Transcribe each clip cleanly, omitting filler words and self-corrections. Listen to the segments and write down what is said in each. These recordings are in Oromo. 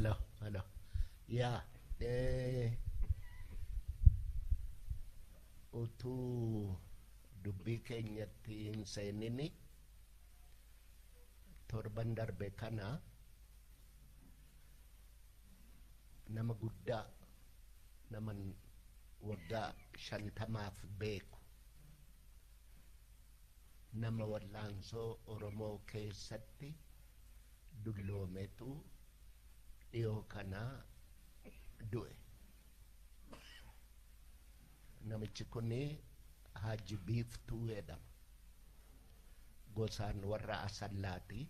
Hello, hello. Yeah. Utuu dubbii keenyatti hin seenini torban darbe kana nama guddaa, nama waggaa 50f beeku, nama wallaansoo Oromoo keessatti dulloometu dhiyoo kana du'e. Namichi kun Haji Biiftuu jedhama. Gosaan warra Asallaati.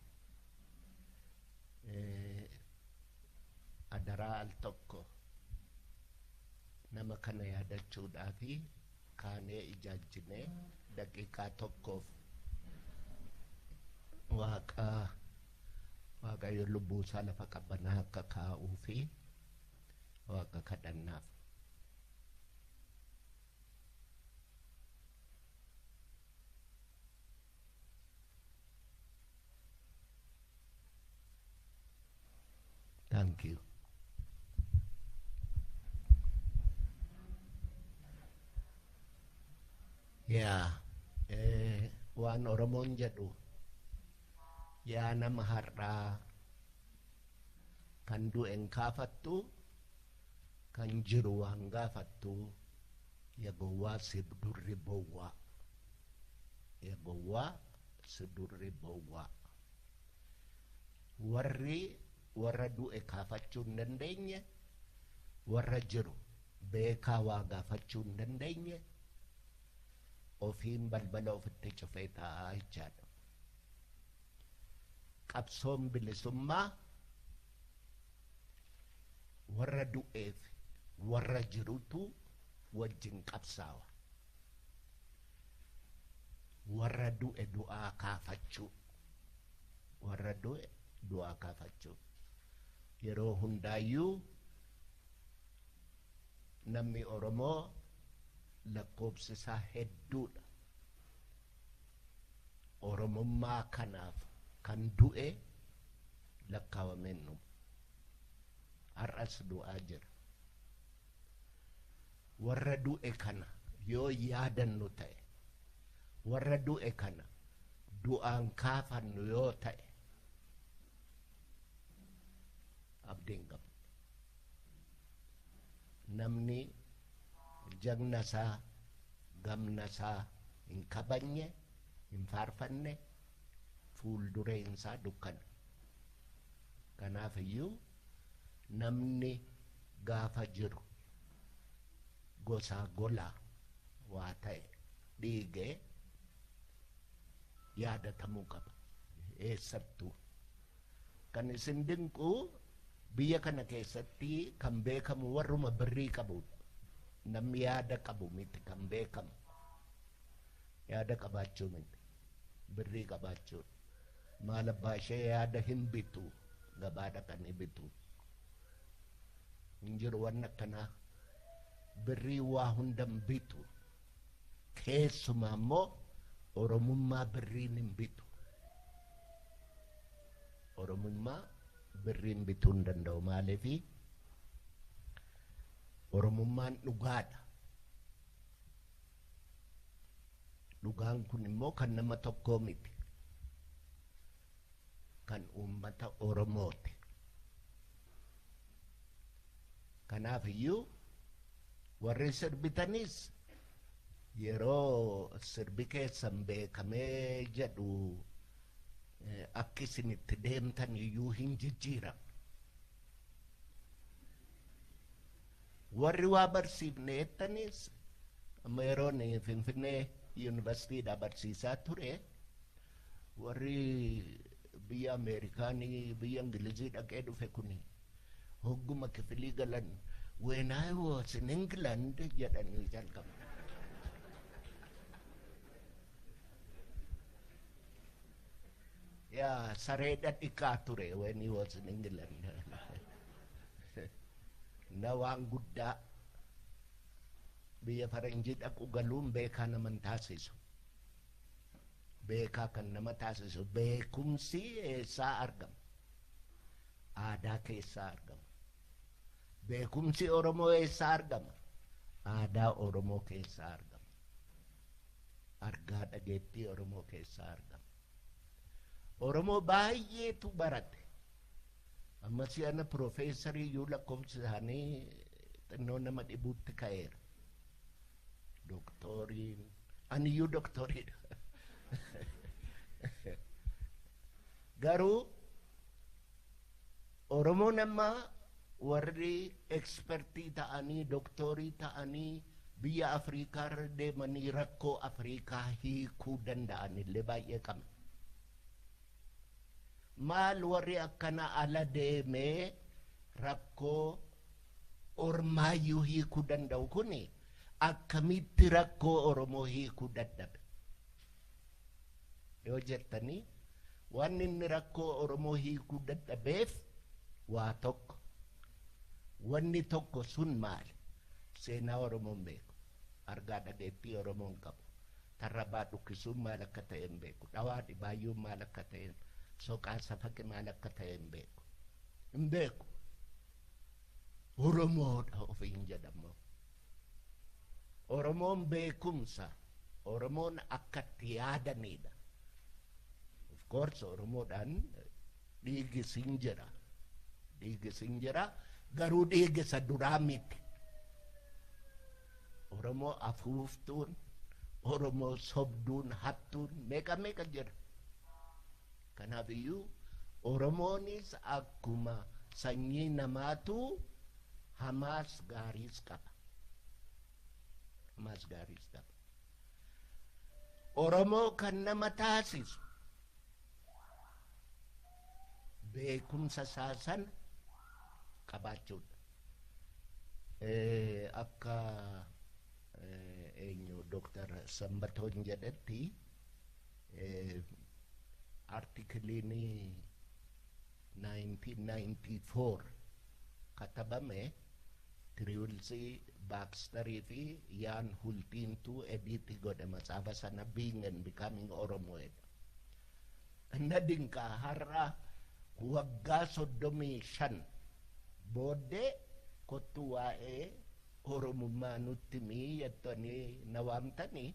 Adaraa al tokko nama kana yaadachuudhaafi kaanee ijaajjinee daqiiqaa tokkoof Waaqa Waaqayyo lubbuu isaa lafa qabbanaa akka kaa'uu fi Waaqa kadhannaaf. Thank you. Yaa waan Oromoon jedhu, yaa nama har'aa, kan du'e hin kaafattu, kan jiru waan gaafattu, ya gowwaa si durri bowwaa. Ya gowwaa si durri bowwaa. Warri warra du'e kaafachuu hin dandeenye, warra jiru beekaa waa gaafachuu hin dandeenye, ofiin balbala ofitti cufee taa'aa jechaadha. Qabsoon bilisummaa warra du'eef warra jirutu wajjin qabsaawa. Warra du'e du'aa kaafachuu. Warra du'e du'aa kaafachuu. Yeroo hundaayyuu namni Oromoo lakkoobsi isaa hedduudha. Oromummaa kanaaf kan du'e lakkaawameen dhumu. Har'as du'aa jira. Warra du'e kana yoo yaadannu ta'e, warra du'e kana du'aan kaafannu yoo ta'e, abdiin qabu. Namni jagna isaa, gamna isaa hin kabajne, hin faarfanne, fuuldureen isaa dukkana. Kanaaf iyyuu namni gaafa jiru gosaa golaa waa ta'e dhiigee yaadatamuu qaba. Eessattuu. Kan isin dinqu, biyya kana keessatti kan beekamu warruma birrii qabudha. Namni yaada qabu miti kan beekamu. Yaada qabaachuu miti. Birrii qabaachuu. Maal abbaa ishee, yaada hin bitu. Gabaa dhaqanii bitu. Hin jiru wanni akkanaa. Birrii waa hunda hin bitu. Keessumaa immoo Oromummaa birriin hin bitu. Oromummaa birriin bituu hin danda'u. Maaliifi? Oromummaan dhugaadha. Dhugaan kun immoo kan nama tokkoo miti. Kan uummata Oromooti. Kanaaf iyyuu warri sirbitanis yeroo sirbi keessan beekamee jedhu akka isin itti deemtan iyyuu hin jijjiiramu. Warri waa barsiifne jettanis, amma yeroon Finfinnee Yuunivarsiitiidhaa barsiisaa ture, warri biyya Ameerikaanii, biyya Ingilizii dhaqee dhufe kuni hogguma kifilii galan "When I was in England" jedhanii jalqabu. Yaa sareedha dhiqaa ture when he was in England. Na waan guddaa biyya faranjii dhaqu galuun beekaa nama hin taasisu. Beekaa kan nama taasisu beekumsi eessaa argama? Aadaa keessaa argama. Beekumsi Oromoo eessaa argama? Aadaa Oromoo keessaa argama. Argaa dhageettii Oromoo keessaa argama. Oromoo baay'eetu barate. Amma si'ana piroofeesarii iyyuu lakkoofsi isaanii xinnoo nama dhibuutti ka'eera. Doktoriin, aniyyuu doktoriidha. Garuu Oromoon amma warri ekspertii ta'anii doktorii ta'anii biyya Afrikaa irra deemanii rakkoo Afrikaa hiikuu danda'an illee baay'ee qabna. Maal warri akkana ala deemee rakkoo ormaayyuu hiikuu danda'u kuni akkamitti rakkoo Oromoo hiikuu dadhabe? Yoo jettanii, wanni inni rakkoo Oromoo hiikuu dadhabeef waa tokko. Wanni tokko sun maali? Seenaa Oromoo hin beeku. Argaa dhageettii Oromoo hin qabu. Tarrabaa dhukkisuun maal akka ta'e hin beeku. Dhawaa dhibaayyuun maal akka ta'e, soqaa safaqi maal akka ta'e hin beeku. Hin beeku. Oromoodha ofiin jedhamu. Oromoon beekumsa. Oromoon akka itti yaadanidha. Of course, Oromoodhaan dhiigi sin jira. Dhiigi sin jira. Garuu dhiigi isa duraa miti. Oromoo afuuftuun, Oromoo sobduun, hattuun meeqa meeqa jira. Kanaaf iyyuu Oromoonis akkuma sanyii namaatu hamaas gaariis qaba. Hamaas gaariis qaba. Oromoo kan nama taasisu beekumsa isaa sana qabaachuudha. Akka eenyu Dooktar Sanbatoon jedhetti, artikiliin 1994 katabame Tiriwulsii Baakstarii fi Yaan Hultiintuu edit godhe matsaafa sana, Being and Becoming Oromo jedha. Na dinqaa, har'a waggaa 35 booddee kottu waa'ee Oromummaa nutti mii jettanii na waamtanii,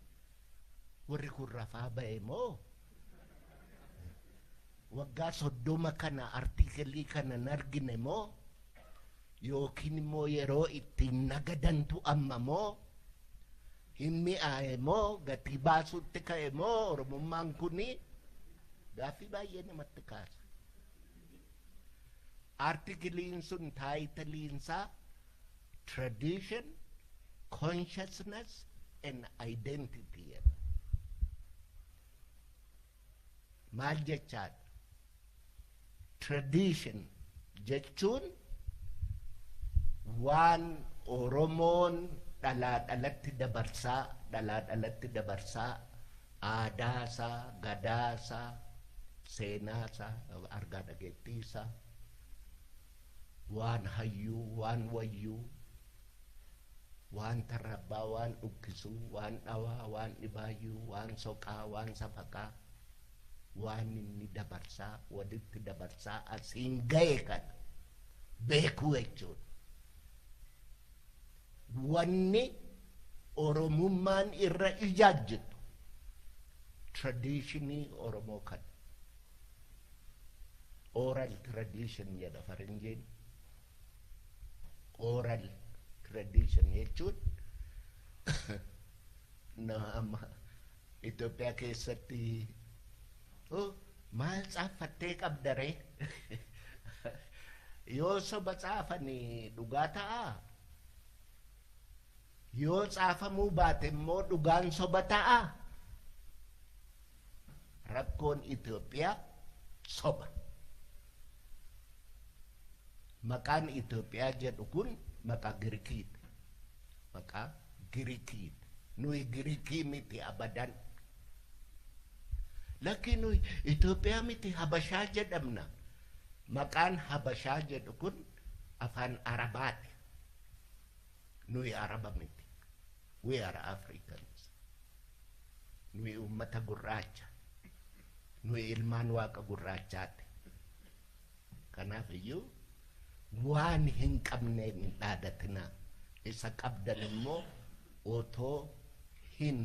warri kun rafaa ba'e moo, waggaa 30 kana artikelii kana hin argine moo, yookiin immoo yeroo ittiin nagadantu amma moo hin mi'aaye moo gatii baasutti ka'e moo, Oromummaan kuni gaaffii baay'ee namatti kaasa. Artikiliin sun taayitiliinsaa "Tradition, Consciousness and Identity" jedha. Maal jechaadha? Tradition jechuun waan Oromoon dhalaa dhalatti dabarsaa, dhalaa dhalatti dabarsaa, aadaasaa, gadaasaa, seenaasaa, argaa dhageettiisaa, waan hayyuu, waan wayyuu, waan tarrabbaa, waan dhukkisuu, waan dhawaa, waan dhibaayyuu, waan soqaa, waan safaqaa, waan inni dabarsaa walitti dabarsaa asiin ga'e kana beekuu jechuudha. Wanni Oromummaan irra ijaajjitu traditionii Oromoo kana. Oral tradition jedha faranjiin. Oral tradition jechuun nama amma Itoophiyaa keessatti, "Oh, maal caaffattee qabda ree?" Yoo soba caafanii dhugaa ta'aa? Yoo caafamuu baate immoo dhugaan soba ta'aa? Rakkoon Itoophiyaa soba. Maqaan Itoophiyaa jedhu kun maqaa Girikiiti. Maqaa Girikiiti. Nuyi Girikii miti abadan. Lakki, nuyi Itoophiyaa miti, Habashaa jedhamna. Maqaan Habashaa jedhu kun afaan Arabaati. Nuyi Araba miti. We are Africans. Nuyi uummata gurraacha. Nuyi ilmaan Waaqa gurraachaati. Kanaaf iyyuu Waan hin qabneen hin dhaadatinaa. Isa qabdan immoo otoo hin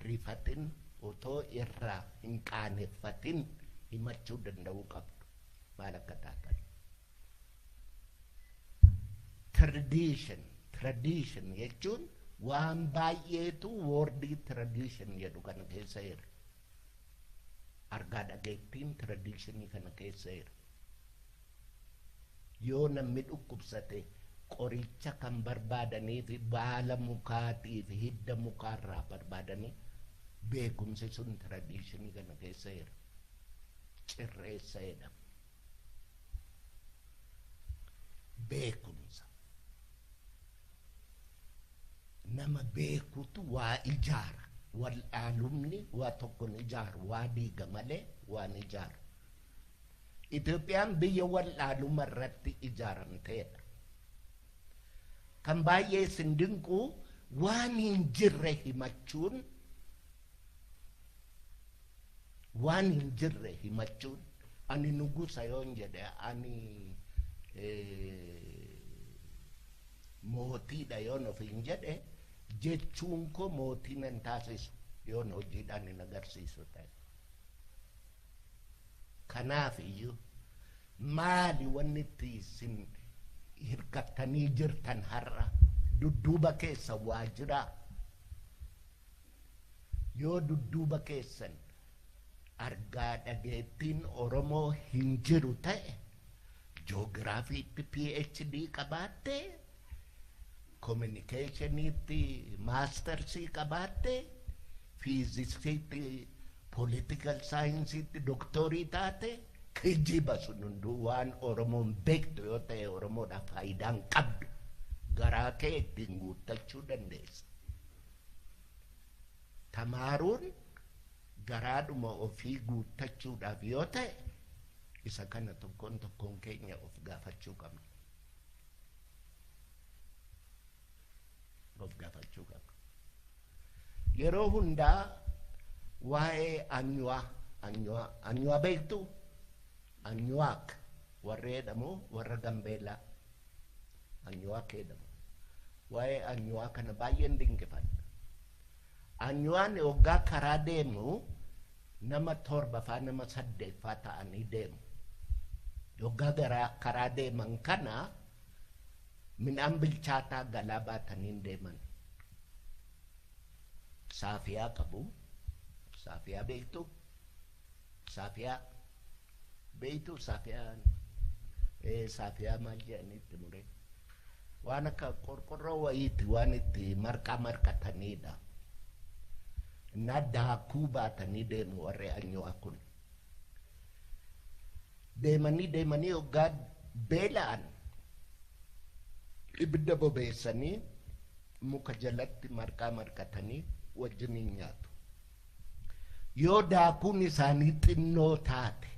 rifatin, otoo irraa hin qaaneffatin himachuu danda'uu qabdu. Maal akka taatan. Tradition, tradition jechuun waan baay'eetu wordii tradition jedhu kana keessa jira. Argaa dhageettiin traditionii kana keessa jira. Yoo namni dhukkubsate qoricha kan barbaadanii fi baala mukaatii fi hidda mukaarraa barbaadanii beekumsi sun traditionii kana keessa jira. Cirreessa jedhama. Beekumsa. Nama beekutu waa ijaara. Wallaalumni waa tokkon ijaaru, waa diiga malee waan ijaaru. Itoophiyaan biyya wallaaluma irratti ijaaramteedha. Kan baay'ee isin dinqu waan hin jirre himachuun, waan hin jirre himachuun, ani nugusa yoon jedhe, ani mootiidha yoon ofiin jedhe, jechuun koo mootii nan taasisu yoon hojiidhaan hin agarsiisu ta'e. Kanaaf iyyuu maali wanni itti isin hirkattanii jirtan har'a? Dudduuba keessa waa jiraa? Yoo dudduuba keessan argaa dhageettiin Oromoo hin jiru ta'e, joogiraafiitti PhD qabaattee, communicationiitti maastarsii qabaattee, fiiziksiitti, political saayinsiitti doktorii taate, kijiba sun hunduu waan Oromoon beektu yoo ta'e Oromoodhaaf faayidaan qabdu, garaa kee ittiin guuttachuu dandeessa. Tamaaruun garaadhuma ofii guuttachuudhaaf yoo ta'e, isa kana tokkoon tokkoon keenya of gaafachuu qabna. Of gaafachuu qabna. Yeroo hundaa waa'ee Anyuwaa, Anyuwaa, Anyuwaa beektu? Anyuwaak warra jedhamu, warra Gambeellaa. Anyuwaak jedhamu. Waa'ee Anyuwaa kana baay'een dinqifadha. Anyuwaan hoggaa karaa deemu nama 7 faa nama 8 faa ta'anii deemu. Hoggaa karaa deeman kana midhaan bilchaataa galaa baatanii deeman. Saafiyaa qabu. Saafiyaa beektu? Saafiyaa beektu? Saafiyaan saafiyaa maal jedhanii itti muree? Waan akka qorqorroo wayiiti, waan itti marqaa marqatanidha. Na daakuu baatanii deemu warri Anyuwaa kun. Deemanii deemanii hoggaa beela'an ibidda bobeessanii muka jalatti marqaa marqatanii wajjiniin nyaatu. Yoo daakuun isaanii xinnoo taate,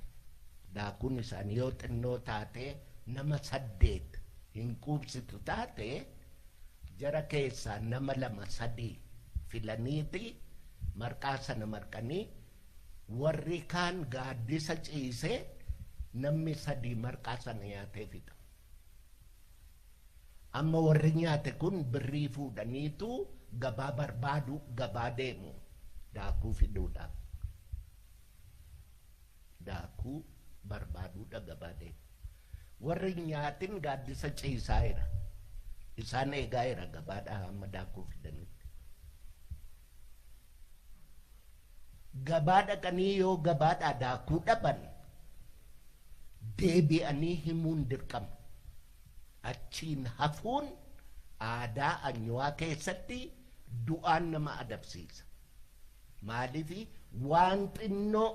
daakuun isaanii yoo xinnoo taate nama 8 hin quubsitu taate, jara keessaa nama 2 3 filaniiti marqaa sana marqanii warri kaan gaaddisa ciisee namni 3 marqaa sana nyaatee fixa. Amma warri nyaate kun birrii fuudhaniitu gabaa barbaadu, gabaa deemu daakuu fiduudhaaf. Daakuu barbaaduudha gabaa deemu. Warri nyaatin gaaddisa ciisaa jira. Isaan eegaa jira gabaadhaa hamma daakuu fidanitti. Gabaa dhaqanii yoo gabaadhaa daakuu dhaban deebi'anii himuun dirqama. Achiin hafuun aadaa Anyuwaa keessatti du'aan nama adabsiisa. Maaliif waan xinnoo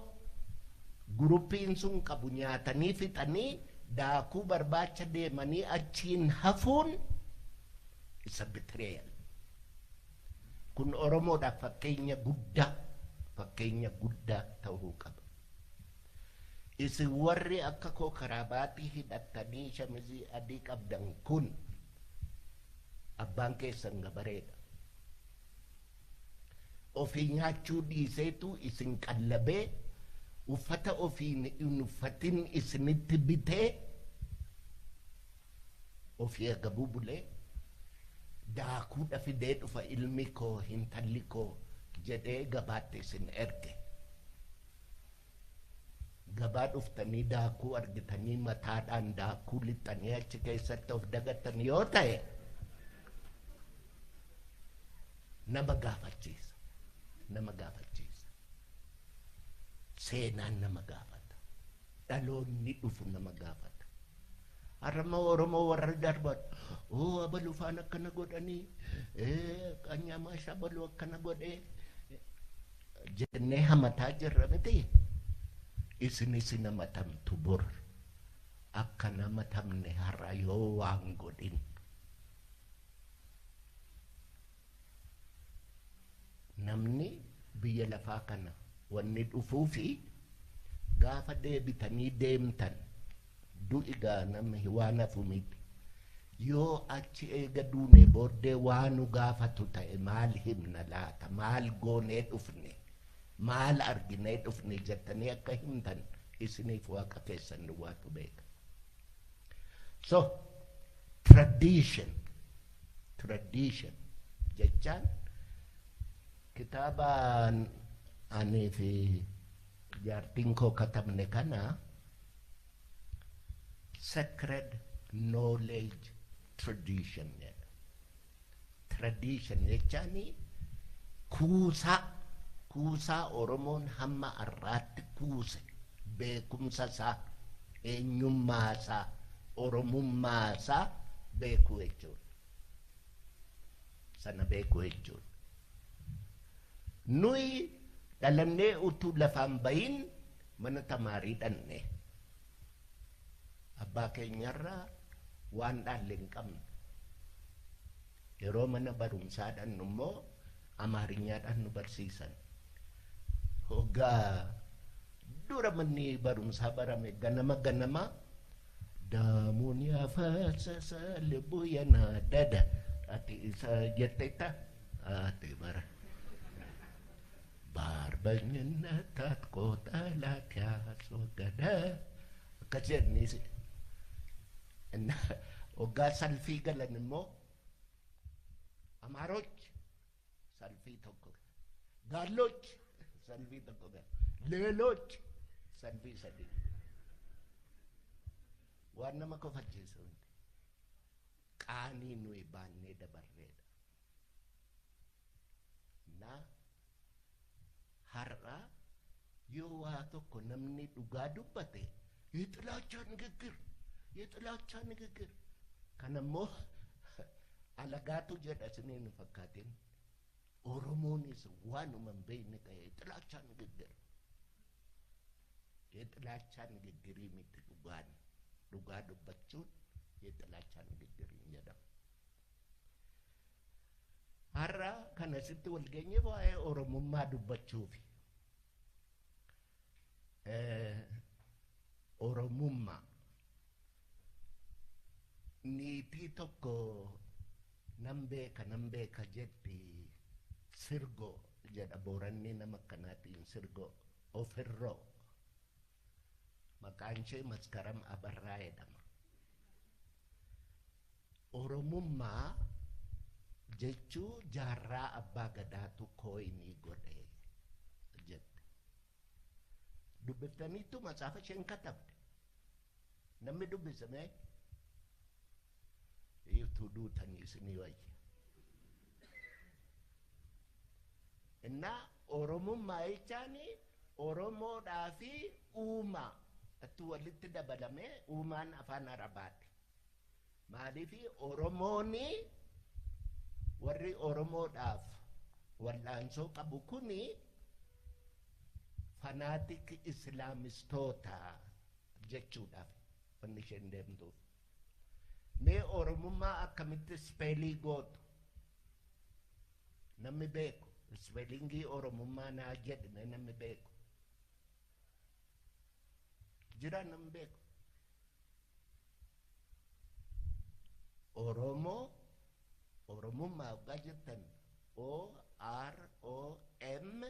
guruppiin sun qabu nyaatanii fixanii daakuu barbaacha deemanii achiin hafuun isa betrayal. Kun Oromoodhaaf fakkeenya guddaa, fakkeenya guddaa ta'uu qaba. Isin warri akka koo karaabaatii hidhattanii shamizii adii qabdan kun abbaan keessan gabareedha. Ofii nyaachuu dhiiseetu isin qallabee, uffata ofii hin uffatin isinitti bitee. Ofii agabuu bulee daakuudha fidee dhufa ilmi koo intalli koo jedhee gabaatti isin erge. Gabaa dhuftanii daakuu argitanii mataadhaan daakuu lixxanii achi keessatti of dagattan yoo ta'e nama gaafachiisa. Nama gaafachiisa. Seenaan nama gaafata. Dhaloonni dhufu nama gaafata. Har'a Oromoo warra darban oo abalu faan akkana godhanii qanyamaa shabaluu akkana godhee jennee hamataa jirra miti. Isinis namatamtu bor akka namatamne har'a yoo waan godhin. Namni biyya lafaa kana wanni dhufuu fi gaafa deebitanii deemtan du'i gaa namni waan hafu miti. Yoo achi eega duune booddee waa nu gaafatu ta'e maal himna laata? Maal goonee dhufne? Maal arginee dhufne jettanii akka himtan isiniif waaqa keessan duwwaatu beeka. So, tradition, tradition jechaan kitaaba ani fi jaartiin koo katabne kana sacred knowledge tradition jedha. Tradition jechaan kuusaa Oromoon hamma har'aatti kuuse beekumsa isaa, eenyummaa isaa, Oromummaa isaa beekuu jechuudha. Sana beekuu jechuudha. Nuyi dhalannee utuu lafaan bahin mana tamaarii dhanne. Abbaa keenyarraa waan dhaalle hin qabnu. Yeroo mana barumsaa dhannu immoo Amaariñaadhaan nu barsiisan. Hoggaa dura manni barumsaa barame ganama ganama daamuun yaafasasa lubbuu yanaa dada ati isa jetteetta ati bara. በአርበኝነት ታጥቆ ጠላት ያስወገደ akkas jedhanii እና hoggaa salfii galan immoo Amaarooch salfii tokko, Gaalloch salfii tokko, Leelooch salfii sadii. Waan nama kofachiisu hundi qaanii nuyi baannee dabarreedha. Na har'a yoo waa tokko namni dhugaa dubbate የጥላቻ ንግግር የጥላቻ ንግግር kanammoo alagaatu jedha isiniin hin fakkaatin. Oromoonis waanuma hin beekne ta'e የጥላቻ ንግግር የጥላቻ ንግግrii miti dhugaan dhugaa dubbachuun የጥላቻ ንግግር hin jedhamu. Har'a kana sitti wal geenye waa'ee Oromummaa dubbachuufi. Oromummaa niitii tokko nan beeka nan beeka jetti sirgoo jedha Booranni nama akkanaatiin sirgoo ofirroo maqaan ishee Maskaram Abarraa jedhama. Oromummaa jechuu jaarraa abbaa gadaatu kooyinii godhe jette. Dubbiftaniittu matsaafa isheen katabde. Namni dubbise mee? Utuu duutanii isinii wayya. እና Oromummaa jechaan Oromoodhaa fi uumaa itti walitti dabalamee uumaan afaan Arabaati. Maaliif Oromooni warri Oromoodhaaf wal'aansoo qabu kuni fanaatik islaamistoota jechuudhaaf wanni isheen deemtuuf. Mee Oromummaa akkamitti ispeelii gootu? Namni beeku ispeelingii Oromummaa naa jedhime namni beeku. Jira namni beeku. Oromoo Oromummaa hoggaa jettan O R O M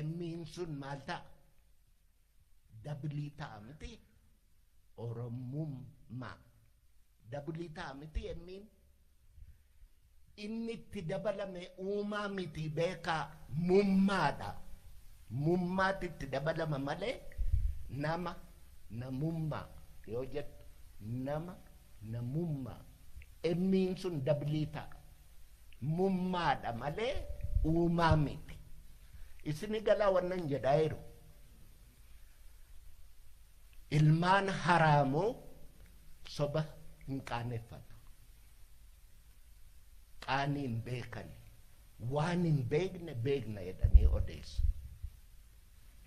M'n sun maal ta'a? Dabilii ta'a miti? Oromummaa. Double ta'a miti emmiin. Inni itti dabalame uumaa miti beekaa, mummaadha. Mummaatti itti dabalama malee nama namummaa yoo jettu nama namummaa emmiin sun double ta'a. Mummaadha malee uumaa miti. Isini galaa wannan jedhaa jiru. Ilmaan haraamoo soba hin qaaneffatu. Qaanii hin beekan. Waan hin beekne beekna jedhanii odeessu.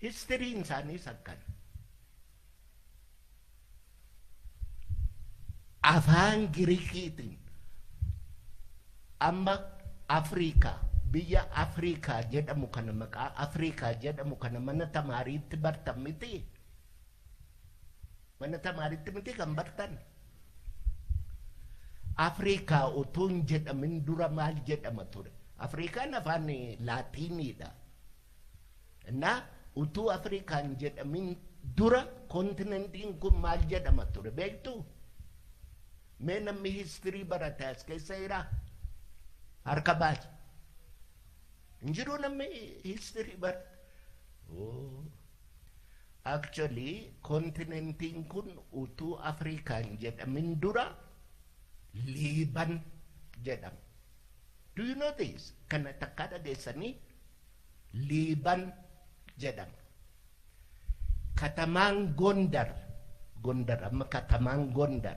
Historyn isaaniis akkana. Afaan Giriikiitiin amma Afriikaa, biyya Afriikaa jedhamu kana, maqaa Afriikaa jedhamu kana mana tamaariitti bartan miti. Mana tamaariitti miti kan bartan. Afriikaa utuu hin jedhamin dura maal jedhama ture? Afriikaan afaan Laatiiniidha. Na utuu Afriikaan jedhamin dura continentiin kun maal jedhama ture beektu? Mee namni history barate as keessa jiraa? Harka baasi. Hin jiru namni history barate. Oh. Actually, continentiin kun utuu Afrikaan jedhamin dura Liiban jedhama. Do you know this? Kana takkaa dhageessanii? Liiban jedhama. Katamaan Gondar, Gondar amma katamaan Gondar,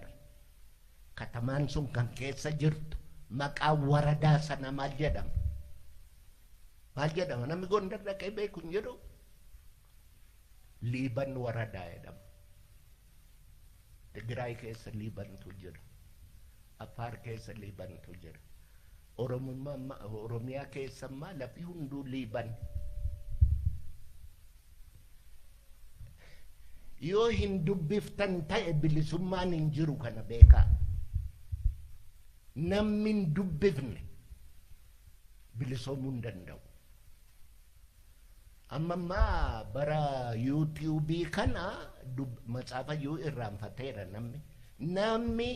katamaan sun kan keessa jirtu maqaa waradaa sana maal jedhama? Maal jedhama? Namni Gondar dhaqee beeku hin jiru? Liiban waradaa jedhama. Tigraay keessa Liibantu jira. Affaar keessa Liibantu jira. Oromummaa Oromiyaa keessa immoo lafi hunduu Liiban. Yoo hin dubbiftan ta'e bilisummaan hin jiru, kana beekaa. Namni hin dubbifne bilisoomuu hin danda'u. Amma ammaa bara YouTubeii kana matsaafa iyyuu irraanfateera namni. Namni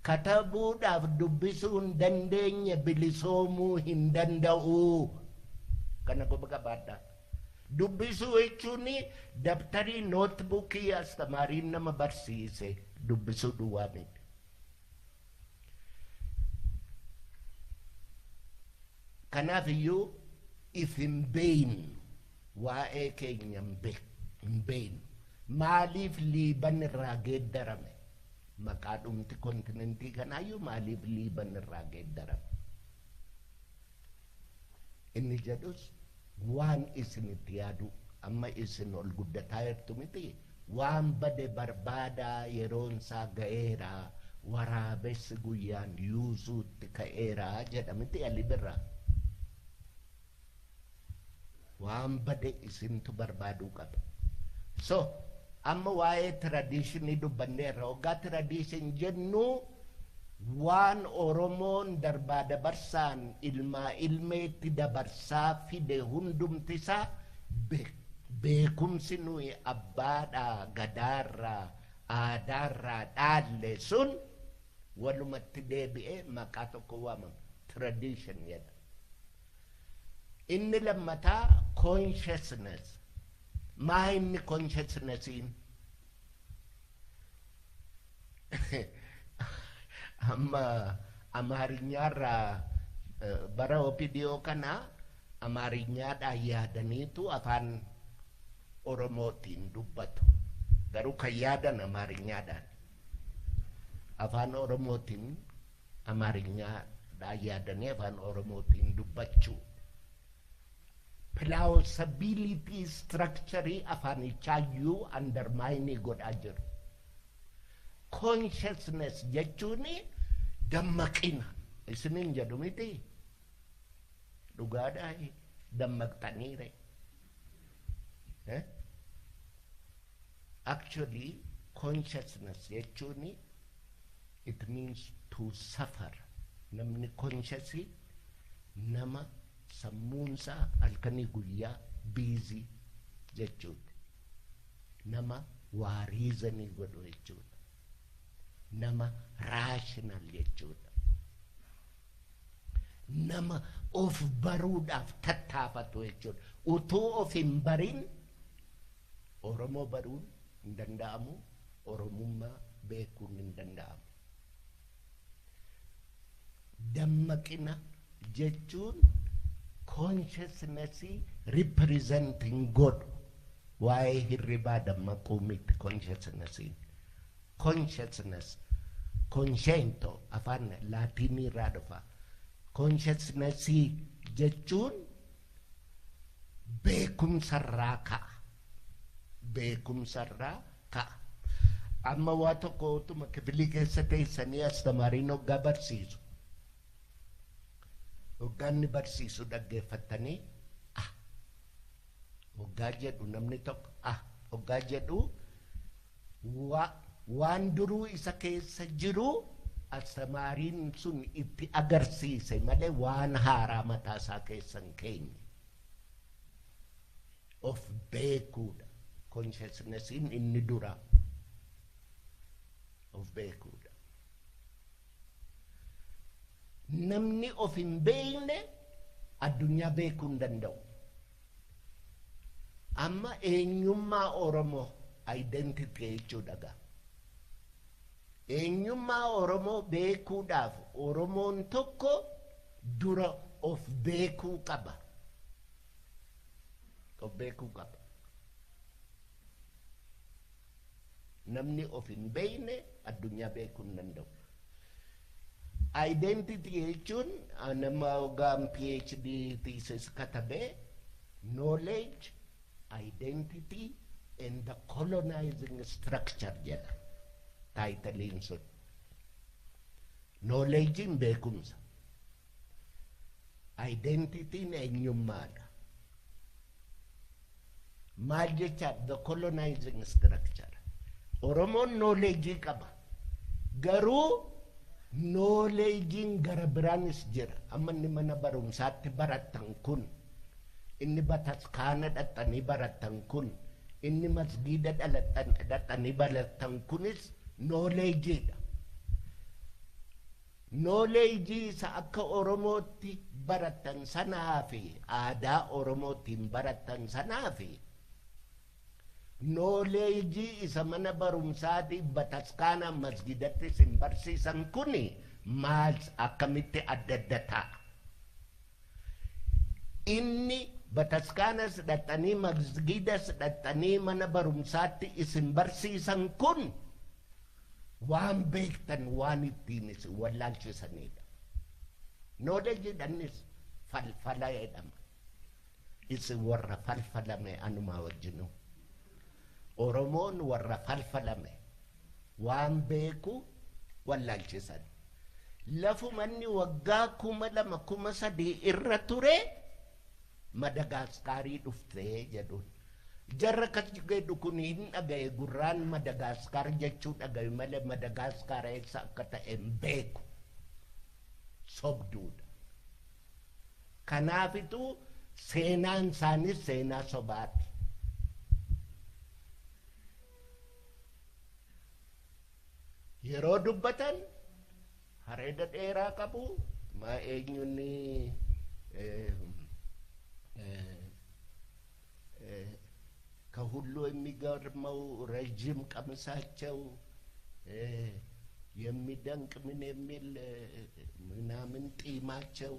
katabuudhaaf dubbisuu hin dandeenye bilisoomuu hin danda'u. Kana quba qabaadhaa. Dubbisuu jechuun dabtarii, notebookii astamaariin nama barsiise dubbisuu duwwaa miti. Kanaaf iyyuu if hin beeynu, waa'ee keenya hin beeynu. Maaliif Liiban irraa geeddarame? Maqaa dhumti continentii kanaayyuu maaliif Liiban irraa geeddarame? Inni jedhus waan isinitti yaadu. Amma isin ol guddataa jirtu miti, waan bade barbaadaa, yeroon isaa ga'eera, waraabessi guyyaan yuusuutti ka'eera jedha miti Ali Birraa. Waan bade isintu barbaaduu qaba. So amma waa'ee traditionii dubbanneerra. Waggaa tradition jennu waan Oromoon darbaa dabarsaan ilmaa ilmeetti dabarsaa fide hundumtisaa, beekumsi nuyi abbaadhaa gadaarraa aadaarraa dhaalle sun walumatti deebi'ee maqaa tokko waamama, tradition jedha. Inni lammataa consciousness. Maa inni consciousnessiin? Amma Amaarinyaarraa bara OPDO kana Amaarinyaadhaan yaadaniitu afaan Oromootiin dubbatu. Garuu kan yaadan Amaarinyaadhaan. Afaan Oromootiin, Amaarinyaadhaan yaadanii afaan Oromootiin dubbachuu. Plausibility structure afaanichaayyuu undermine godhaa jiru. Consciousness jechuun dammaqina isinin jedhu miti, dhugaadhaa dammaqxaniire. Actually, consciousness jechuun it means to suffer. Namni conscious nama sammuunsaa halkanii guyyaa busy jechuudha. Nama waa reasonii godhu jechuudha. Nama rational Rational jechuudha. Nama of baruudhaaf tattaafatu jechuudha. Utuu of hin barin Oromoo baruun hin danda'amu, Oromummaa beekuun hin danda'amu. Dammaqina jechuun consciousnessii representing godhu waa'ee hirribaa dammaquu miti consciousnessiin. Consciousness, consciento afaan Laatinii irraa dhufa. Consciousnessii jechuun beekumsarraa ka'a. Beekumsarraa ka'a. Amma waa tokko utuma kifilii keessa teessanii astamaariin hoggaa barsiisu. Hoggaan barsiisu dhaggeeffattanii ah hoggaa jedhu namni tokko ah hoggaa jedhu waan duruu isa keessa jiru astamaariin sun itti agarsiise malee waan haaraa mataa isaa keessa hin keenye. Of beekuudha. Consciousnessiin inni dura of beekuudha. Namni of hin beekne addunyaa beekuu hin danda'u. Amma eenyummaa Oromoo identity jechuudha gaa. Eenyummaa Oromoo beekuudhaaf Oromoon tokko dura of beekuu qaba. Of beekuu qaba. Namni of hin beekne addunyaa beekuu hin danda'u. Identity jechuun nama hoggaan PhD thesis katabee knowledge, identity and the colonizing structure jedha taayitaliin sun. Knowledgein beekumsa. Identityin eenyummaadha. Maal jecha the colonizing structure. Oromoon knowledge qaba. Garuu knowledgein gara biraanis jira. Amma inni mana barumsaatti barattan kun, inni bataskaana dhaqxanii barattan kun, inni masgiida dhaqxanii barattan kunis knowledgeedha. Knowledge isa akka Oromootti barattan sanaa fi aadaa Oromootiin barattan sanaa fi knowledge isa mana barumsaati bataskaana masgidatti isin barsiisan kuni maal akkamitti adda adda ta'a? Inni bataskaanas dhaqxanii masgidas dhaqxanii mana barumsaatti isin barsiisan kun waan beektan waan ittiin isin wallaalchisanidha. Knowledge dhannis falfala jedhama. Isin warra falfalame anumaa wajjinuu. Oromoon warra falfalame waan beeku wallaalchisan. Lafumanni waggaa 2000 3000 irra ture Madagaaskaarii dhuftee jedhuun. Jarra akkas jedhu kun hin dhagaye gurraan Madagaaskaar jechuu dhagaye malee Madagaaskaar eessa akka ta'e hin beeku. Sobduudha. Kanaafituu seenaan isaanis seenaa sobaati. Yeroo dubbatan hareeda dheeraa qabu maa eenyuun ከሁሉ የሚገርመው ረዥም ቀሚሳቸው የሚደንቅ ምን የሚል ምናምን ጢማቸው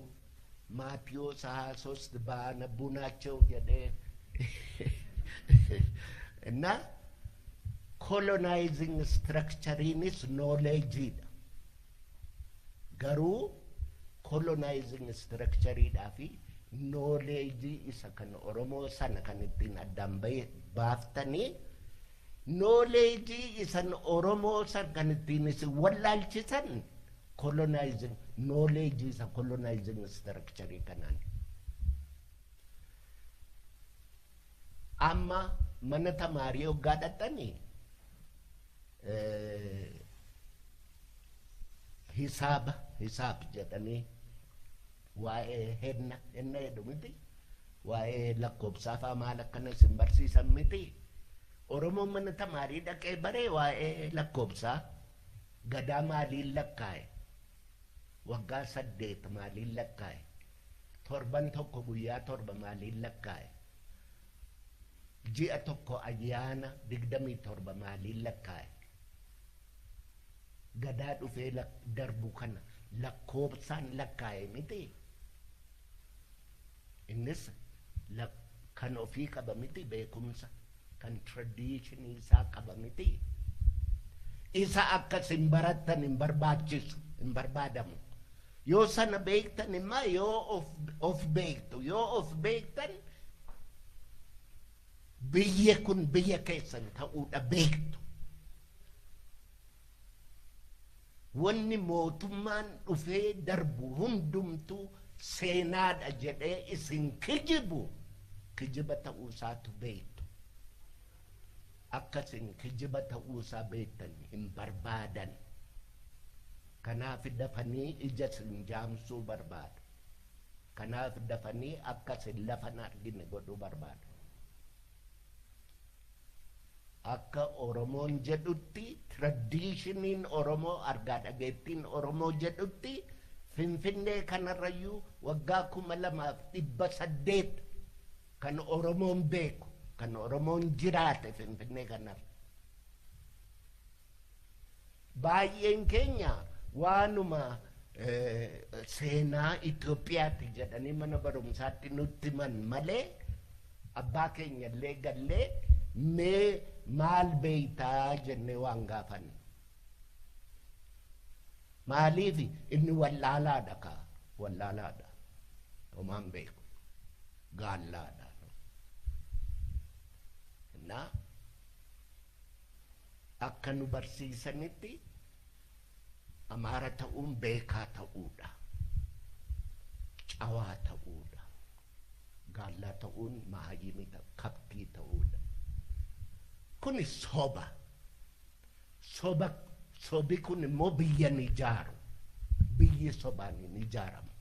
ማቴዎስ 23 ባነቡ ናቸው jedhee እና colonizing structureinis knowledgeidha. Garuu colonizing structureidhaa fi knowledge isa kan Oromoo sana kan ittiin addaan baaftanii knowledge isan Oromoo sana kan ittiin isin wallaalchisan colonizing knowledge isa colonizing structure kanaan. Amma mana tamaarii hoggaa dhaqxanii hisaaba hisaab jedhanii waa'ee henna henna jedhu miti waa'ee lakkoobsaa fa'aa maal akkana isin barsiisan miti. Oromoon mana tamaarii dhaqee baree waa'ee lakkoobsaa Gadaa maaliin lakkaa'e? Waggaa 8 maaliin lakkaa'e? Torban tokko guyyaa 7 maaliin lakkaa'e? Ji'a tokko ayyaana 27 maaliin lakkaa'e? Gadaa dhufee darbu kana lakkoofsaan lakkaa'e miti. Innis kan ofii qaba miti beekumsa, kan tradiishinii isaa qaba miti. Isa akkas hin barattan hin barbaachisu, hin barbaadamu. Yoo sana beektan immoo yoo of beektu, yoo of beektan biyyi kun biyya keessan ta'uudha beektu. Wanni mootummaan dhufee darbu hundumtuu seenaadha jedhee isin kijibu, kijiba ta'uu isaatu beektu. Akkasin kijiba ta'uu isaa beektan hin barbaadan. Kanaaf dafanii ija isin jaamsuu barbaadu. Kanaaf dafanii akkasin lafa hin argine godhuu barbaadu. Akka Oromoon jedhutti, tradiishiniin Oromoo, argaa dhageettiin Oromoo jedhutti, Finfinnee kanarrayyuu waggaa 2800 kan Oromoon beeku, kan Oromoon jiraate Finfinnee kanarra. Baay'een keenya waanuma seenaa Itoophiyaatti jedhanii mana barumsaatti nutti himan malee abbaa keenya illee gallee mee maal beektaa jennee waan gaafanne. Maaliif inni wallaalaadha kaa, wallaalaadha. Homaan beeku, gaallaadha. Innaa akka nu barsiisanitti Amaara ta'uun beekaa ta'uudha. Cawaa ta'uudha. Gaallaa ta'uun mahayyimii ta'u, kabtii ta'uudha. Kuni soba. Soba, sobi kun immoo biyya ni ijaaru. Biyyi sobaan hin ijaaramu.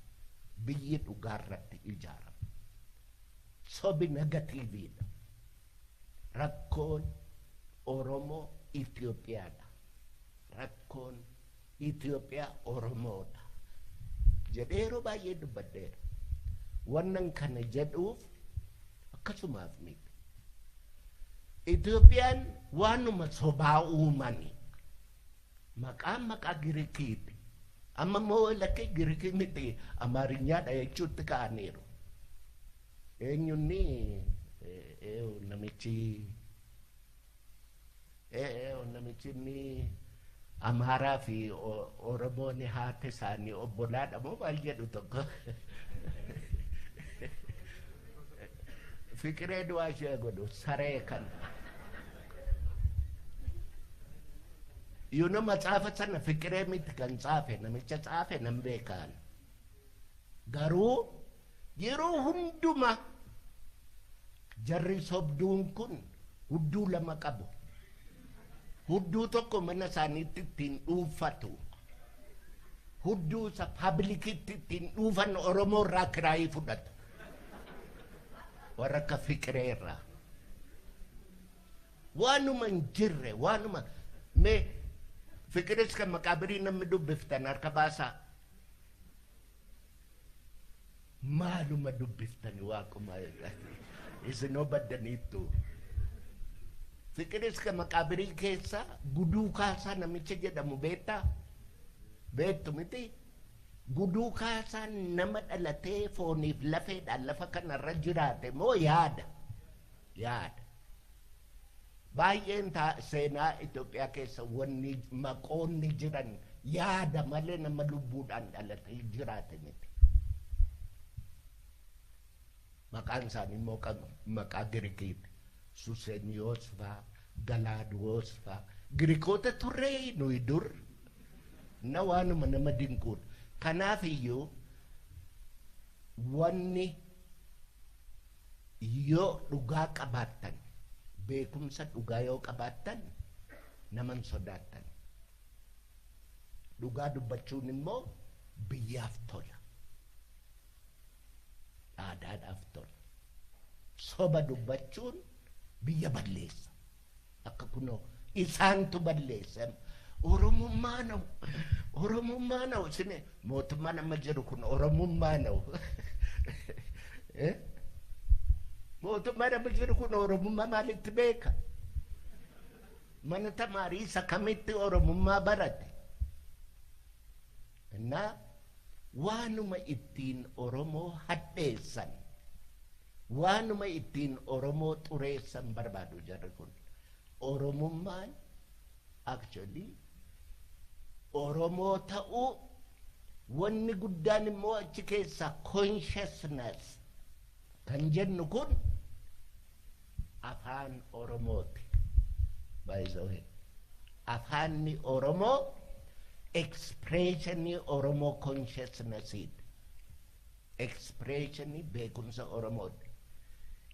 Biyyi dhugaarratti ijaaramu. Sobi negatiiviidha. Rakkoon Oromoo Itoophiyaadha. Rakkoon Itoophiyaa Oromoodha. Jedhee yeroo baay'ee dubbadheera. Wannan kana jedhuuf akkasumaaf miti. Itoophiyaan waanuma sobaa uumani. Maqaan maqaa Girikiiti. Amma immoo lakkee Girikii miti Amaarinyaadha jechuutti ka'aniiru. Eenyunni namichi namichi inni Amaaraa fi Oromoon haati isaanii obbolaadha moo maal jedhu tokko. Fiqiree du'aa ishee godhu saree kana. Yuuna matsaafa sana fiqiree miti kan tsaafe, namicha tsaafe nan beekaan. Garuu yeroo hunduma jarri sobduun kun hudduu lama qabu. Hudduu tokko mana isaaniitti ittiin dhuunfatu. Hudduu isa paablikitti ittiin dhuunfan Oromoo irraa kiraayii fudhatu. Warra akka fiqiree irraa. Waanuma hin jirre, waanuma mee fiqiris kan maqaabirii namni dubbiftan harka baasaa. Maaluma dubbiftani waaquma isinoo baddaniittu. Fiqiris kan maqaabirii keessa Guduu Kaasaa namicha jedhamu beektaa? Beektu miti? Guduu Kaasaa nama dhalatee fooniif lafeedhaan lafa kanarra jiraate moo yaada? Yaada. Baay'een seenaa Itoophiyaa keessa wanni maqoonni jiran yaada malee nama lubbuudhaan dhalatee jiraate miti. Maqaan isaanii immoo maqaa Girikiiti. Suseniyoos faa, Galaaduwoos faa. Girikoota turree nuyi dur. Na waanuma nama dinquudha. Kanaaf iyyuu wanni yoo dhugaa qabaattan, beekumsa dhugaa yoo qabaattan, nama hin sodaattan. Dhugaa dubbachuun immoo biyyaaf tola. Aadaadhaaf tola. Soba dubbachuun biyya balleessa. Akka kunoo isaantu balleessa. Oromummaa na'u. Oromummaa na'u. Isin mootummaan amma jiru kun Oromummaa na'u. Mootummaan amma jiru kun Oromummaa maalitti beeka? Mana tamaarii isa kamitti Oromummaa barate? Innaa waanuma ittiin Oromoo hadheessan, waanuma ittiin Oromoo xureessan barbaadu jarri kun. Oromummaan actually Oromoo ta'uu, wanni guddaan immoo achi keessa consciousness kan jennu kun afaan Oromooti. By the way, afaanni Oromoo expressionii Oromoo consciousnessiidha. Expressionii beekumsa Oromooti.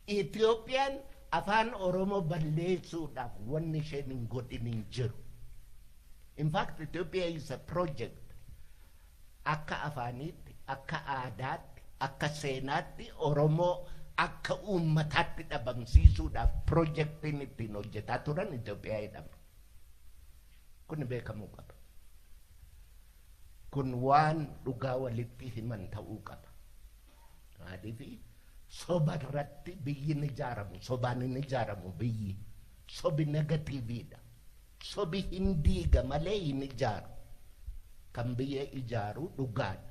Itoophiyaan afaan Oromoo balleessuudhaaf wanni isheen hin godhin hin jiru. In fact, Ethiopia is a project. Akka afaaniitti, akka aadaatti, akka seenaatti Oromoo akka uummataatti dhabamsiisuudhaaf projektiin ittiin hojjetaa turan Itoophiyaa jedhama. Kun beekamuu qaba. Kun waan dhugaa walitti himan ta'uu qaba. Maaliif soba irratti biyyi ni ijaaramu, sobaan hin ijaaramu biyyi. Sobi negativeiidha. Sobi hin diiga malee hin ijaaru. Kan biyya ijaaru dhugaadha.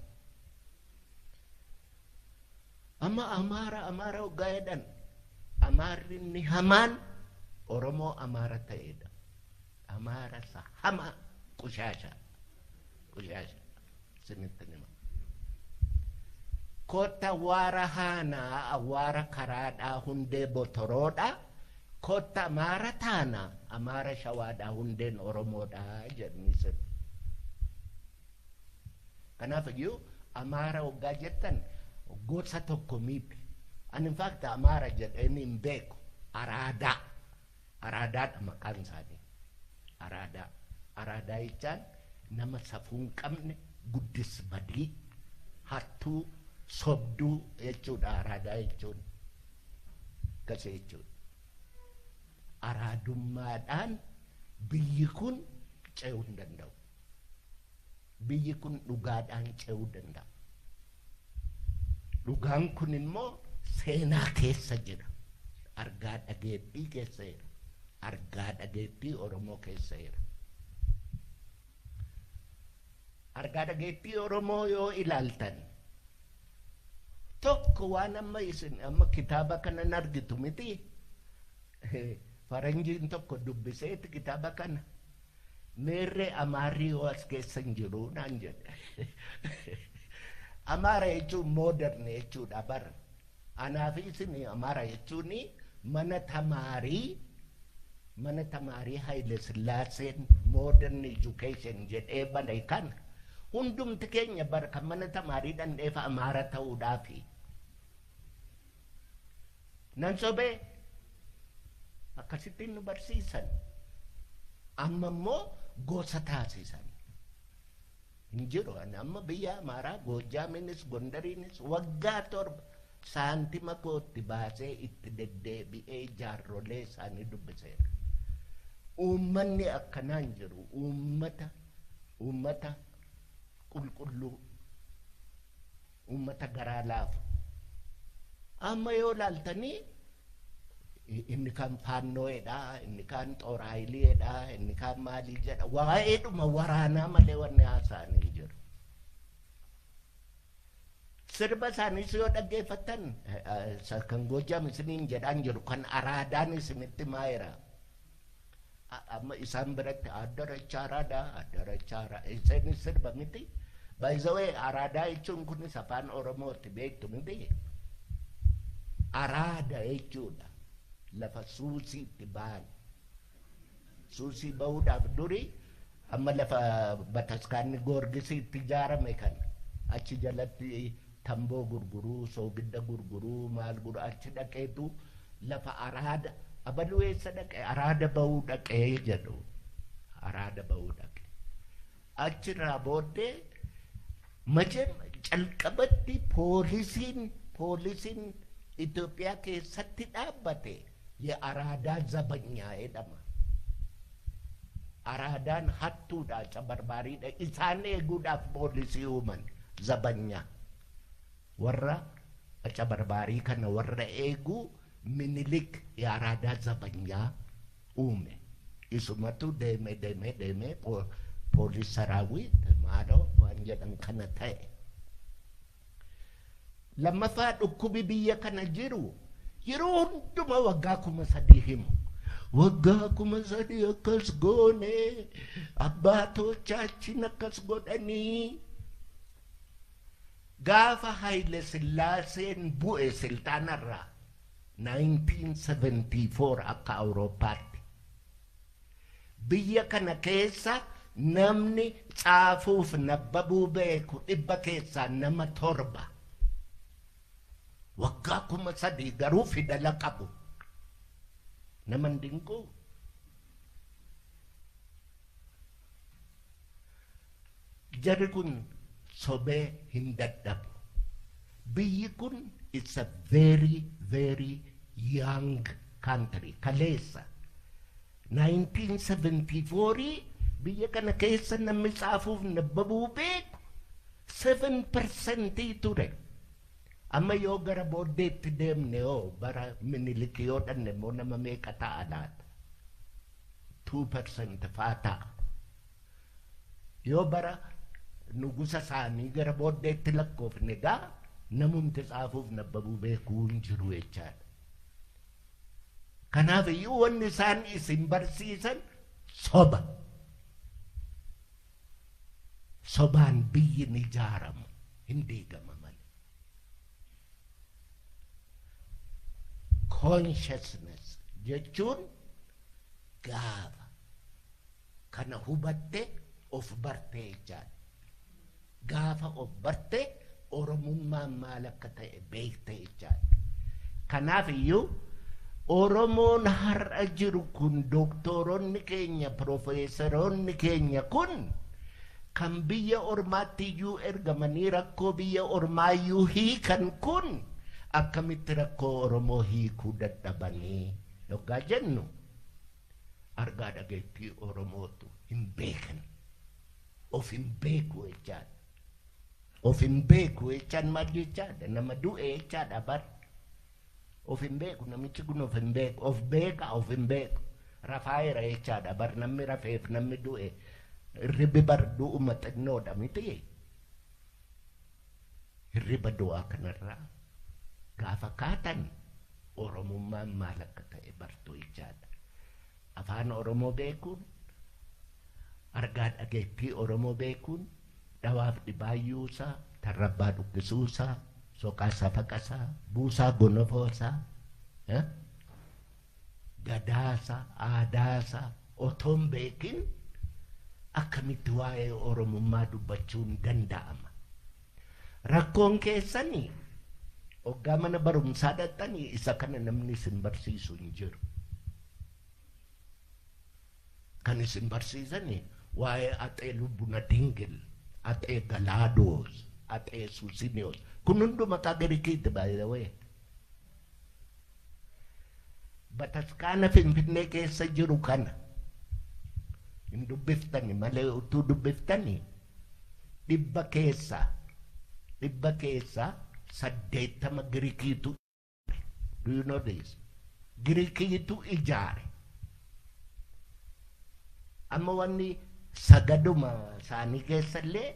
Amma Amaara, Amaara hoggaa jedhan, Amaarri inni hamaan Oromoo Amaara ta'edha. Amaara isa hamaa, qushaasha. Qushaasha isinitti hima. Kotta awwaara haanaa, awwaara karaadhaa, hundee botoroodhaa. Kotta Amaara taanaa, Amaara shawaadhaa, hundeen Oromoodhaa jedhanii sirbi. Kanaaf iyyuu Amaara hoggaa jettan gosa tokko miti. Ani in fact Amaara jedheen hin beeku. Araadaa. Araadaadha maqaan isaanii. Araadaa. Araadaa jechaan nama safuu hin qabne, guddis badii, hattuu, sobduu jechuudha araadaa jechuun. Akkasii jechuudha. Araadummaadhaan biyyi kun ce'uu hin danda'u. Biyyi kun dhugaadhaan ce'uu danda'a. Dhugaan kun immoo seenaa keessa jira. Argaa dhageettii keessa jira. Argaa dhageettii Oromoo keessa jira. Argaa dhageettii Oromoo yoo ilaaltan, tokko waan amma isin amma kitaaba kanan argitu miti. Faranjiin tokko dubbiseeti kitaaba kana. "Meerree Amaarri yoo as keessa hin jiru?" naan jedhe. Amaara jechuun modern jechuudha bara. Anaaf isin Amaara jechuun mana tamaarii Haile Sillaaseen modern education jedhee bane kana hundumti keenya bara kan mana tamaarii dhandheefa Amaara ta'uudhaafi. Nan sobee? Akkasittiin nu barsiisan. Amma immoo gosa taasisan. Hin jiru. Ani amma biyya Amaaraa Goojjaamiinis Gondariinis waggaa 7 saantima kootti baasee itti deddeebi'ee jaarrolee isaanii dubbiseera. Uummanni akkanaan jiru uummata qulqulluu, uummata garaa laafu. Amma yoo laaltanii, inni kaan faannoo'edha, inni kaan xooraayiliidha, inni kaan maalii jedha. Waa'eedhuma waraanaa malee wanni haasa'an hin jiru. Sirba isaaniis yoo dhaggeeffattan, kan Goojjaam isiniin jedhaan jiru, kan araadaan isinitti maayira. Amma isaan biratti addaracha araadaa, addaracha araadaa isaanis sirba miti. By the way, araadaa jechuun kunis afaan Oromooti, beektu miti. Araada jechuudha. Lafa suusiitti ba'an. Suusii bahuudhaaf duri amma lafa bataskaanni Goorgisiitti ijaarame kana achi jalatti tamboo gurguruu, soogidda gurguruu, maal gurguruu achi dhaqeetu lafa araada abaluu eessa dhaqe, araada bahuu dhaqee jedhu, araada bahuu dhaqe. Achirraa booddee mache calqabatti poolisiin Itoophiyaa keessatti dhaabbate የአራዳ ዘበኛ jedhama. Araadaan hattuudha, cabarbaariidha. Isaan eeguudhaaf poolisii uuman zabanyaa. Warra acabarbaarii kana warra eeguu Minilik Araadaa zabanyaa uume. Isumatu deeme deeme deeme poolis saraawit maaloo waan jedhan kana ta'e. Lammaffaa, dhukkubi biyya kana jiru yeroo hunduma waggaa 3000 himu. Waggaa 3000 akkas goone, abbaa tochaachin akkas godhanii. Gaafa Haile Sillaaseen bu'e silxaanarraa 1974 akka Awurooppaatti. Biyya kana keessa namni caafuuf nabbabuu beeku 100 keessaa nama 7. Waggaa 3000 garuu fidala qabu. Nama hin dinquu. Jarri kun sobee hin dadhabu. Biyyi kun it's a very very young country. Kaleessa 1974 biyya kana keessa namni caafuuf nabbabuu beeku 7% ture. Amma yoo gara booddeetti deemne, yoo bara Minilik yoo dhanne immoo nama meeqa ta'a laata? 2% faa ta'a. Yoo bara nugusa isaanii gara booddeetti lakkoofne gaa namumti caafuuf nabbabuu beekuu hin jiru jechaadha. Kanaaf iyyuu wanni isaan isin barsiisan soba. Sobaan biyyi ni ijaaramu, hin diigama malee. Consciousness jechuun gaafa kana hubatte of barte jechaadha. Gaafa of barte Oromummaan maal akka ta'e beekte jechaadha. Kanaaf iyyuu Oromoon har'a jiru kun, dooktoronni keenya, piroofeesaroonni keenya kun kan biyya ormaatti iyyuu ergamanii rakkoo biyya ormaa iyyuu hiikan kun akkamitti rakkoo Oromoo hiikuu dadhabanii yoggaa jennu, argaa dhageettii Oromootu hin beekan. Of hin beeku jechaadha. Of hin beeku jechaan maal jechaadha? Nama du'e jechaadha bar. Of hin beeku, namichi kun of hin beeku. Of beeka, of hin beeku. Rafaa'eera jechaadha bar. Namni rafeef namni du'e hirribi bar du'uma xinnoodha miti. Hirriba du'aa kanarraa gaafa kaatan Oromummaan maal akka ta'e bartuu jechaadha. Afaan Oromoo beekuun, argaa dhageettii Oromoo beekuun, dhawaaf dhibaayyuusaa, tarrabbaa dhukkisuusaa, soqaa safaqasaa, buusaa gonofoosaa, gadaasaa, aadaasaa otoo hin beekin akkamitti waa'ee Oromummaa dubbachuun danda'ama? Rakkoon keessanii hoggaa mana barumsaa dhaqxanii isa kana namni isin barsiisu hin jiru. Kan isin barsiisanii waa'ee Axee Lubbuna Dingil, Axee Galaadoos, Axee Susiniyoos. Kun hundu maqaa Girikiiti, by the way. Bataskaana Finfinnee keessa jiru kana hin dubbiftani malee, utuu dubbiftani 100 keessaa 80 Girikiitu. Do you know this? Girikiitu ijaare. Amma wanni sagaduma isaanii keessallee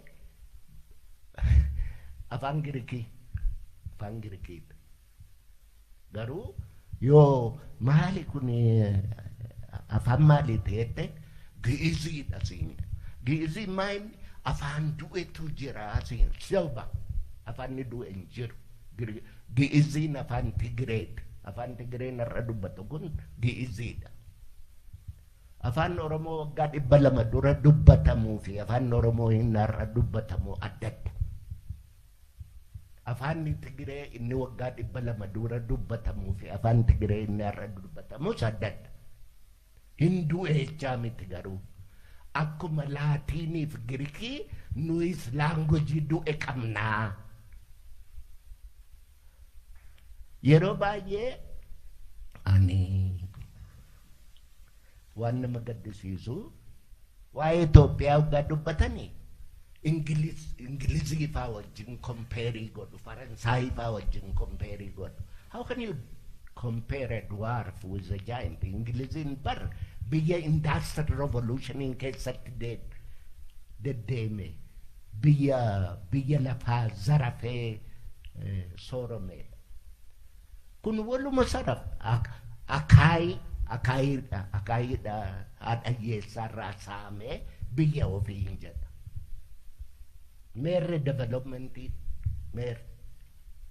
afaan Girikii, afaan Girikiidha. Garuu yoo maali kun, afaan maalii ta'ette, Gi'iziidha siin. Gi'izii maal, afaan du'etu jira siin silba, afaan du'e hin jiru. Gi'iziin afaan Tigireeti. Afaan Tigireen har'a dubbatu kun Gi'iziidha. Afaan Oromoo waggaa 200 dura dubbatamuu fi afaan Oromoo inni har'a dubbatamu adda adda. Afaan Tigiree inni waggaa 200 dura dubbatamuu fi afaan Tigiree inni har'a dubbatamus adda adda. Hin du'e jechaa miti garuu. Akkuma Laatiiniif Girikii nuyis language du'e qabnaa. Yeroo baay'ee ani waan nama gaddisiisu Waa'ee Itoophiyaa waggaa dubbatanii Ingilizii faa wajjin compare godhu, Faransaayii faa wajjin compare godhu. How can you compare a dwarf with a giant? Ingiliziin bar biyya industrial revolution keessatti deddeeme, biyya lafaa zarafee sooromedha. Kun waluma saraf akaayii akaayiidha akaayiidha haadha hiyyeessaarraa saamee biyya ofii hin jedha. Meerre developmentii meerre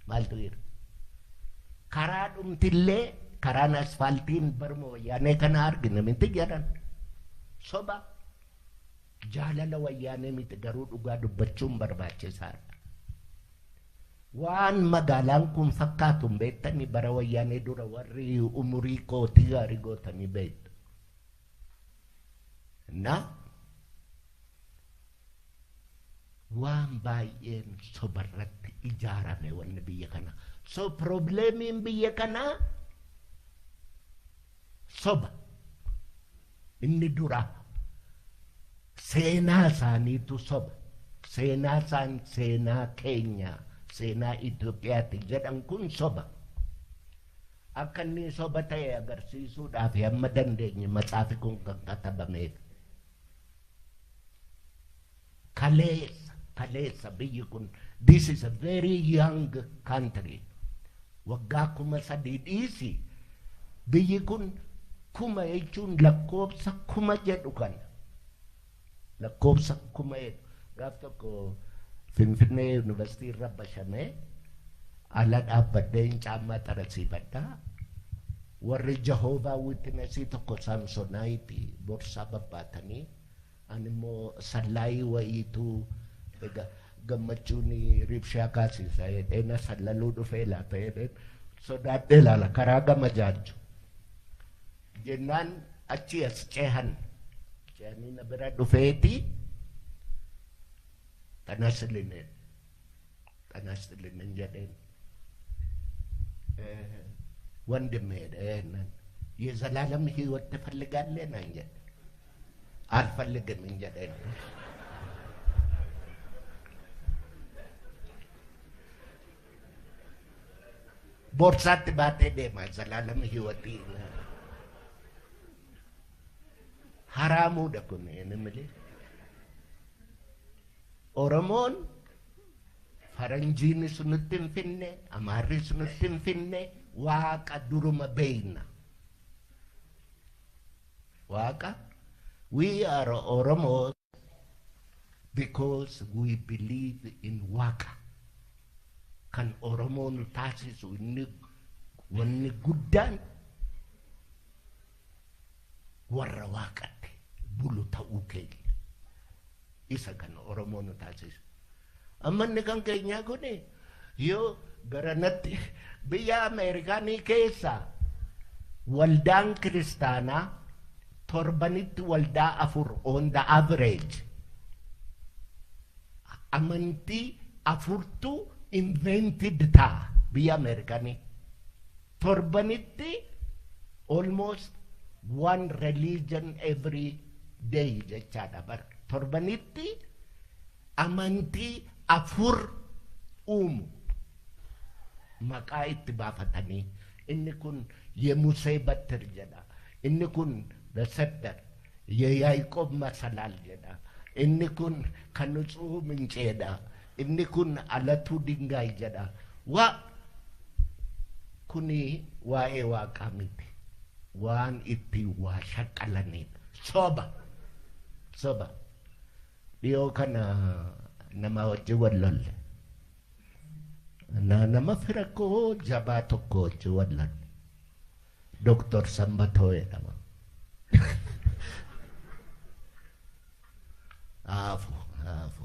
maaltu jira? Karaa dhumtillee karaan asfaaltiin baruma Wayyaanee kana argina miti jedhan. Soba, jaalala Wayyaanee miti, garuu dhugaa dubbachuun barbaachisaadha. Waan magaalaan kun fakkaatu hin beektanii bara Wayyaanee dura, warri umurii kootii gaarii gootanii beektu. Na waan baay'een sobarratti ijaarame wanni biyya kana. So problemiin biyya kanaa soba. Inni dura seenaa isaaniitu soba. Seenaa isaan seenaa keenya, seenaa Itoophiyaati jedhan kun soba. Akka inni soba ta'e agarsiisuudhaaf hamma dandeenye matsaafi kun kan katabameef. Kaleessa biyyi kun, this is a very young country. Waggaa 3000 dhiisi, biyyi kun kuma jechuun lakkoobsa kuma jedhu kana. Lakkoobsa kuma jedhu. Gaaf tokko Finfinnee Yuunivarsiitii irra bashamee ala dhaabbadhee caammaa xarasiifadhaa. Warri Jehovah Witnessii tokko Saamsonaayitii borsaa babbaatanii, ani immoo sallaayii wayiitu egaa gammachuun ribshaa kaasisa jedhee na sallaluu dhufee laata jedheen sodaadhee ilaala karaa gama jaajju. Jennaan achi as cehan cehanii na bira dhufeeti "Xanasilineen xanasilineen" jedheen. "ወንድሜ" "የዘላለም ህይወት ትፈልጋለህ?" naan jedhe. "አልፈልግም" jedheen. Boorsaatti baatee deema ዘላለም ህይወtii. Haraamuudha kun inni malee. Oromoon faranjiinis nutti hin finne, Amaarris nutti hin finne, Waaqa duruma beeyna. Waaqa, we are Oromos because we believe in Waaqa. Kan Oromoo nu taasisu inni wanni guddaan warra Waaqatti bulu ta'uu keenya. Isa kan Oromoo nu taasisu. Amma inni kan keenyaa kun yoo garanatti biyya Ameerikaanii keessa waldaan kiristaanaa torbanitti waldaa afur, on the average, amantii afurtu invented ta'a biyya Ameerikaanii. Torbanitti almost one religion every day jechaadha bara. Torbanitti amantii afur uumu maqaa itti baafatanii, inni kun የሙሴ በትር jedha, inni kun the scepter የያዕቆብ መሰላል jedha, inni kun ከንጹህ ምንጭ jedha, inni kun አለቱ ድንጋይ jedha. Wa kuni waa'ee Waaqaa miti, waan itti waa shaqqalanidha. Soba, soba. Dhiyoo kana nama wajjin wal lolle, nama fira koo jabaa tokko wajjin wal lolle. Doktor Sambatoo jedhama. Aafu, aafu,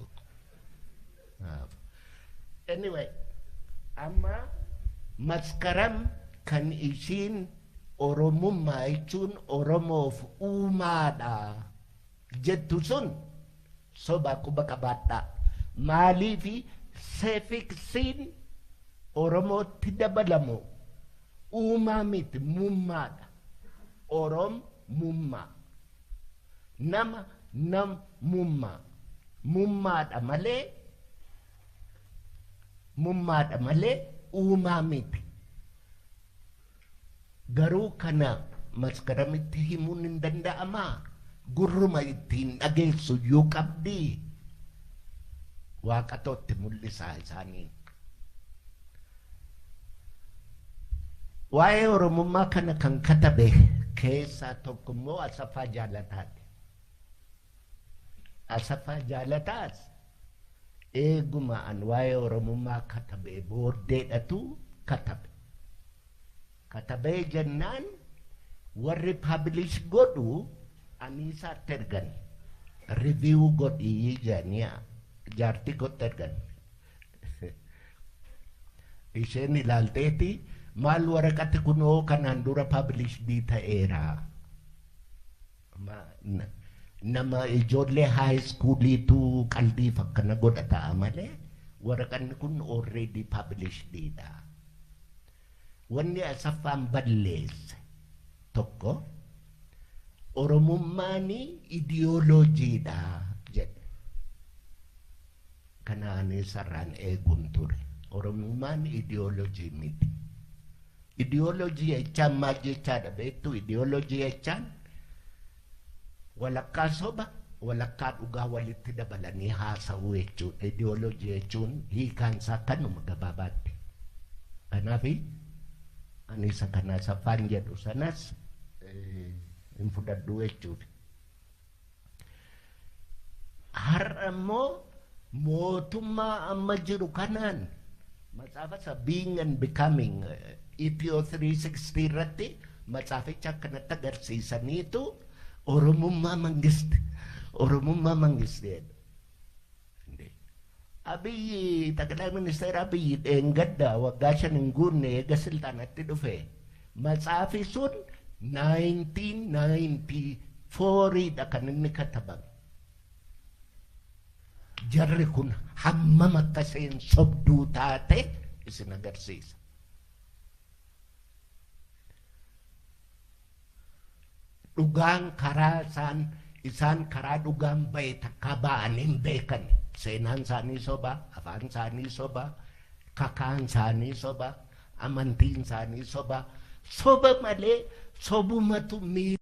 aafu. Anyway, amma Maskaram kan ishiin Oromummaa jechuun Oromoof uumaadha jettu sun soba, quba qabaadhaa. Maaliifi suffix iin Oromootti dabalamu uumaa miti, mummaadha. Oromummaa. Nama namummaa. Mummaadha malee mummaadha malee uumaa miti. Garuu kana Maskaramitti himuun hin danda'amaa? Gurruma ittiin dhageessu iyyuu qabdii? Waaqatootti mul'isaa isaaniin. Waa'ee Oromummaa kana kan katabe keessaa tokko immoo Asaffaa Jaalataati. Asaffaa Jaalataas eeguma an waa'ee Oromummaa katabe booddeedhatu katabe. Katabee jennaan warri publish godhu aniisaatti ergan. Review godhii jedhanii jaartii kootti ergan. Isheen ilaalteeti maal waraqati kunoo kanaan dura published ta'eera. Nama ijoollee high schooliitu qaldiif akkana godha ta'a malee waraqanni kun already published dha. Wanni Asaffaan balleesse tokko Oromummaan idiyooloojiidha jedhe. Kana ani sarraan eeguun ture. Oromummaan idiyooloojii miti. Idiyooloojii jechaan maal jechaadha beektu? Idiyooloojii jechaan walakkaa soba walakkaa dhugaa walitti dabalanii haasa'uu jechuudha. Idiyooloojii jechuun hiikaan isaa kanuma gabaabaatti. Kanaaf ani isa kana Asaffaan jedhu sanas hin fudhadhu jechuudha. Har'a immoo mootummaa amma jiru kanaan matsaafa isa Being and Becoming Ethio 360 irratti matsaaficha akkanatti agarsiisaniitu Oromummaa mangisti Oromummaa mangisti jedhu. Abiyyi ጠቅላይ ሚኒስትር Abiyyi dheengadda waggaa 5 hin guunne eega silxaanatti dhufe matsaafi sun 1994 dha kan inni katabame. Jarri kun hammam akka isheen sobduu taate isin agarsiisa. Dhugaan karaa isaan karaa dhugaan bahe takka ba'anii hin beekan. Seenaan isaanii soba, afaan isaanii soba, kakaan isaanii soba, amantiin isaanii soba. Soba malee sobumatu miidha.